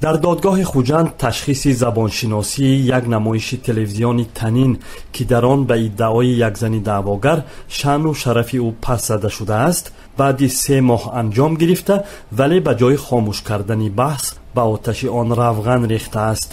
Дар додгоҳи Хуҷанд ташхиси забоншиносии як намоиши телевизиони Танин, ки дар он ба иддаои як зани даъвогар шаъну шарафи ӯ пас зада шудааст, баъди 3 моҳ анҷом гирифта, вале ба ҷои хомӯш кардани баҳс ба оташи он равған рехтааст.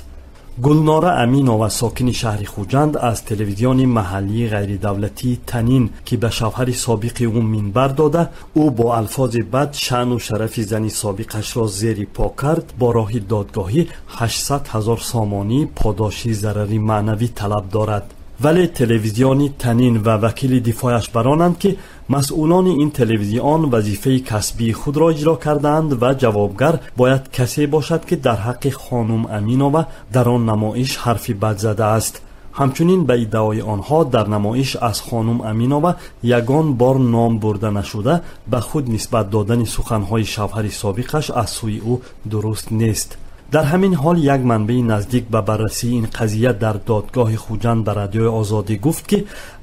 Гулнора Аминова, сокини шаҳри Хуҷанд, аз телевизиони маҳаллии ғайридавлатии Танин, ки ба шавҳари собиқи ӯ минбар дода, ӯ бо алфози бад шаъну шарафи зани собиқашро зери по кард, бо роҳи додгоҳӣ 800 ҳазор сомонӣ подоши зарари маънавӣ талаб дорад. Вале телевизиони Танин ва вакили дифояш баронанд, ки масъулони ин телевизион вазифаи касбии худро иҷро кардаанд ва ҷавобгар бояд касе бошад, ки дар ҳаққи хонум Аминова дар он намоиш ҳарфи бад задааст. Ҳамчунин ба иддаои онҳо дар намоиш аз хонум Аминова ягон бор ном бурда нашуда, ба худ нисбат додани суханҳои шавҳари собиқаш аз сӯи ӯ дуруст нест. Дар ҳамин ҳол як манбаи наздик ба баррасии ин қазия дар додгоҳи Хуҷанд ба Радиои Озодӣ гуфт, ки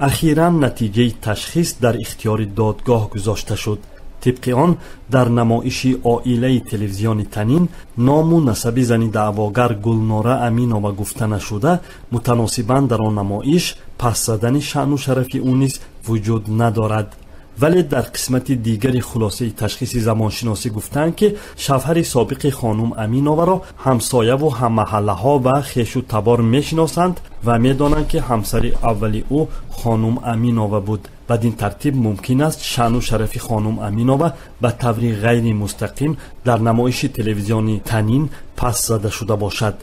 ахиран натиҷаи ташхис дар ихтиёри додгоҳ гузошта шуд. Тибқи он дар намоиши оилаи телевизиони Танин ному насаби зани даъвогар Гулнора Аминова гуфта нашуда, мутаносибан дар он намоиш пас задани шаъну шарафи ӯ низ вуҷуд надорад. Вале дар қисмати дигари хулосаи ташхиси забоншиносӣ гуфтанд, ки шавҳари собиқи хонум Аминоваро ҳамсояву ҳаммаҳаллаҳо ва хешу табор мешиносанд ва медонанд, ки ҳамсари аввали ӯ хонум Аминова буд. Бадин тартиб мумкин аст шаъну шарафи хонум Аминова ба таври ғайримустақим дар намоиши телевизиони Танин пас зада шуда бошад.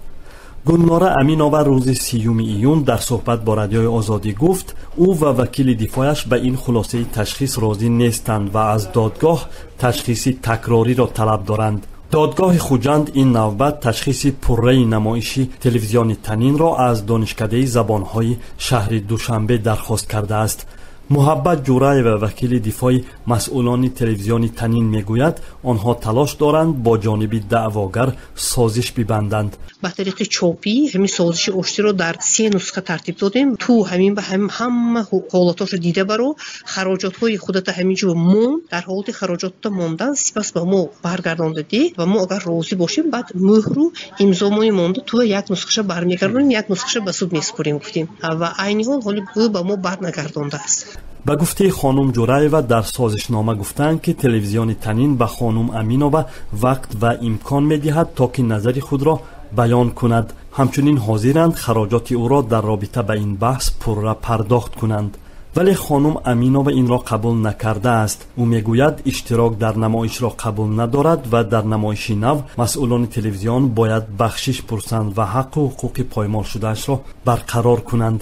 Гулнора Аминова рӯзи 30 июн дар суҳбат бо Радиои Озодӣ гуфт, ӯ ва вакили дифояш ба ин хулосаи ташхис розӣ нестанд ва аз додгоҳ ташхиси такрориро талаб доранд. Додгоҳи Хуҷанд ин навбат ташхиси пурраи намоиши телевизиони Танинро аз Донишкадаи забонҳои шаҳри Душанбе дархост кардааст. Муҳаббат Ҷураева, вакили дифои масъулони телевизиони Танин, мегӯяд, онҳо талош доранд бо ҷониби даъвогар созиш бибанданд. Ба тариқи чопӣ ҳамин созиши оштиро дар 3 нусха тартиб додем. Ту ҳамин ба ҳама ҳолатошо дида баро, хароҷотҳои худата ҳамин ҷо мон, дар ҳолати хароҷотта мондан сипас ба мо баргардондадӣ ва мо агар розӣ бошем, баъд мӯҳру имзомои монда ту як нусхаша бармегардонем, як нусхаша ба суд месупорем, гуфтем. Ва айни ҳол ҳоли ӯ ба мо барнагардондааст. Ба гуфтаи хонум Ҷураева дар созишнома гуфтанд, ки телевизиони Танин ба хонум Аминова вақт ва имкон медиҳад, то ки назари худро баён кунад. Ҳамчунин ҳозиранд хароҷоти ӯро дар робита ба ин баҳс пурра пардохт кунанд. Вале хонум Аминова инро қабул накардааст. Ӯ мегӯяд, иштирок дар намоишро қабул надорад ва дар намоиши нав масъулони телевизион бояд бахшиш пурсанд ва ҳаққу ҳуқуқи поймол шудаашро барқарор кунанд.